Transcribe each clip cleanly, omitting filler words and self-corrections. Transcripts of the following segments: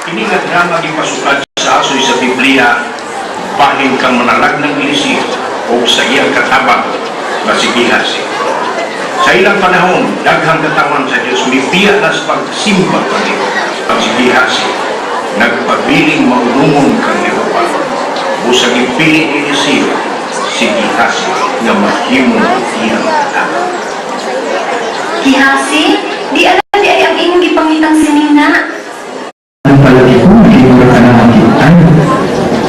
Kini nga drama gipasukad sa asoy sa Biblia bahin kang manalagnang Eliseo o sa iyang katabang nga si Gehazi. Sa ilang panahon, daghang katawan sa Diyos mibiya na sa pagsimba kaniyo. Ang si Gehazi, nagpabiling maunungon kang Jehova. Busag ipili ni Eliseo si Gehazi nga mahimong iyang katabang. Gehazi, di alam di ay ang imong gipangitang sinina. Ang palagi ko, hindi ka na makitan.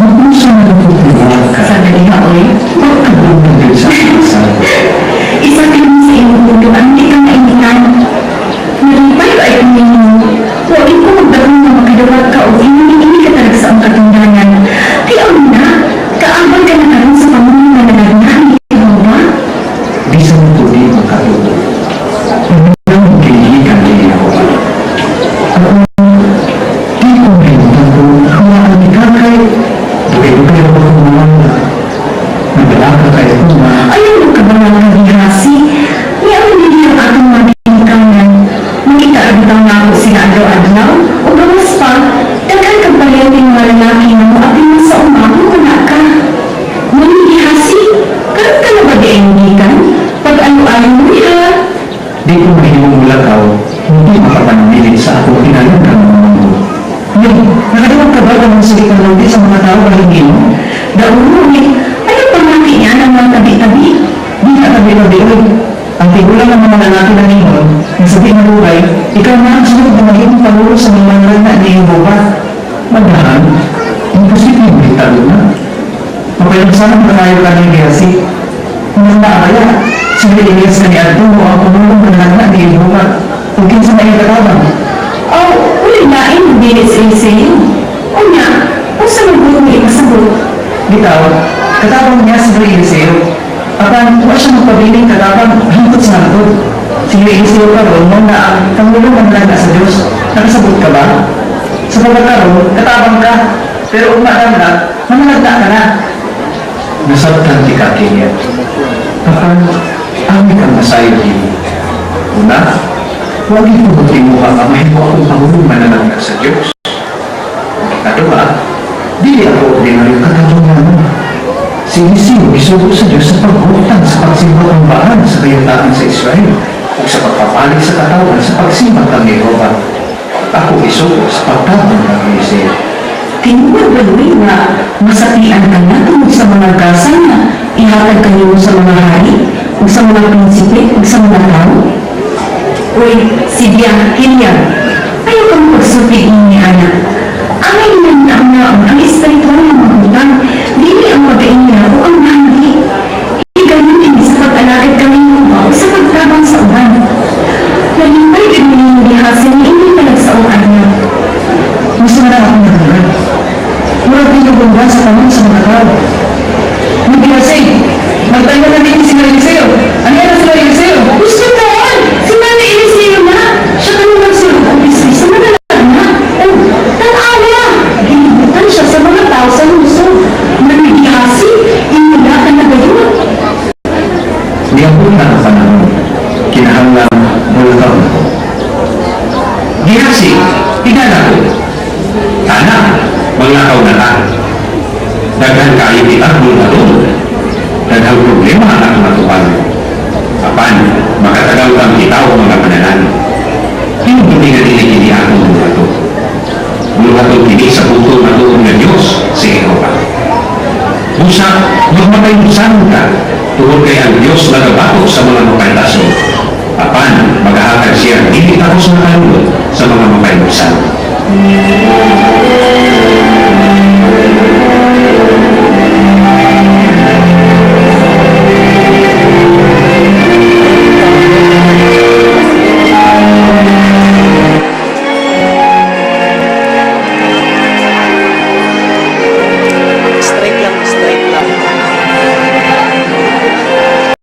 Mabusa na ko ka. Sa dali ha, oy. Pagkabundog sa isa. Isa ka lang sa imong mundo ang di ka mainitan. Nalipay ko ay kuminyo. Huwag ko magdagong nga makadawat ka o imong ini ka talaga sa ang katungdanan. Ay, ano na? Kaabang ka na karon sa pamulong na nalagna ni Jehova? Bisan ko di makatuto. Unang kaibigan ni Jehova. Ako, di ko mahimutang ko nga ang ikakay. Dugay-dugay ako kung mga nadala ka kay ko nga. Ayaw mo ka ba nga Gehazi? Ni ang hindi ang atong mga ginikanan. Makita bitaw na ako sila adlaw-adlaw. O gawas pa, daghan kang paryente mga lalaki nga moapil mo sa uma kung wala ka. Ngunit Gehazi, karon ka na ba di ay gikan? Pag ayo-ayo mo ha? Di ko mahimong mulakaw, hindi makapanamilit sa akong pinalanggang mga mundo. Nay, nakadawag ka ba ng sulit ng lodi sa mga tao kahingin mo? Daulo eh, ayaw pamati niya ng mga tabi-tabi. Di ka tabi-tabi, oy. Ang tigulang ng mga lalaki na ningon, ang sabi ng buhay, ikaw na ang sunod na magiging pangulo sa mga manalangga ni Jehova. Madahan, imposible mo italo na. Mapayag sana makakayo ka ng Gehazi. Kung nang kaya, si Elias na ni Aldo mo ang pamulong manalangga ni Jehova. Kung kinsa na iyang katabang. Oh, uli lain mo dili sa Eliseo. Unya, unsa man gud mo ipasabot? Bitaw, katabang niya si Eliseo. Apan, wa siya magpabiling katabang hangtod sa hangtod. Si Eliseo karon mao na ang pangulong manalangga sa Diyos. Nakasabot ka ba? Sa pagkakaroon, katabang ka. Pero kung maanap, manalagna ka na. Nasabtan ti ka, Kenya. Apan, ami kang masayo dito. Una, huwag ito timuha ang mahimo akong pangulong manalangga sa Diyos. Ikaduha, dili ako ordinaryong katabang mo. Si Eliseo gisugo sa Diyos sa paghutang sa pagsimba ng Baal sa kayutaan sa Israel ug sa pagpapalit sa katawan sa pagsimba kang Jehova. Ako gisugo sa pagtabang ng Eliseo. Tinuod ba Luy nga masakian ka na tungod sa mga gasa nga ihatag kanimo sa mga hari ug sa mga prinsipe ug sa mga tao? Uy, Sidia, Hilya, ayaw kang pagsulti ni anak. Angay nang naon ang espiritual nga mga butang, dili ang pagkainya o ang handi. Igayon ini sa pag-alagad kanimo o sa pagtabang sa uban. Nalipay gid ni Gehazi ni hindi talagsaong adlaw. Gusto na akong nagdugan. Murag tinugong sa tanong sa mga tao. Hindi kasi, magtayo na din si Eliseo. Ano yan sila Eliseo? Gusto noon! Si Mami Eliseo na! Siya ka naman sulod ang bisnis sa mga na. Oh, tanawa! Ginibutan siya sa mga tao sa lungsod. Mami Gehazi, inula ka na gayon. Niabot na ang panahon. Kinahanglan mulakaw na ko. Gehazi, tigala ko. Tana, maglakaw na ka. Daghan kaayo kita buhaton. Daghang problema ang atong matupan. Apan, makatagaw kang kita o mga panalangin. Hindi nga dili kini atong buhaton. Buhaton kini sa butol na tuon nga Diyos, si Jehova. Busa, magmakayusan ka tungod kay ang Diyos nagabato sa mga mapaltason. Apan, maghahatag siya dili takos na kalulot sa mga mapayusan.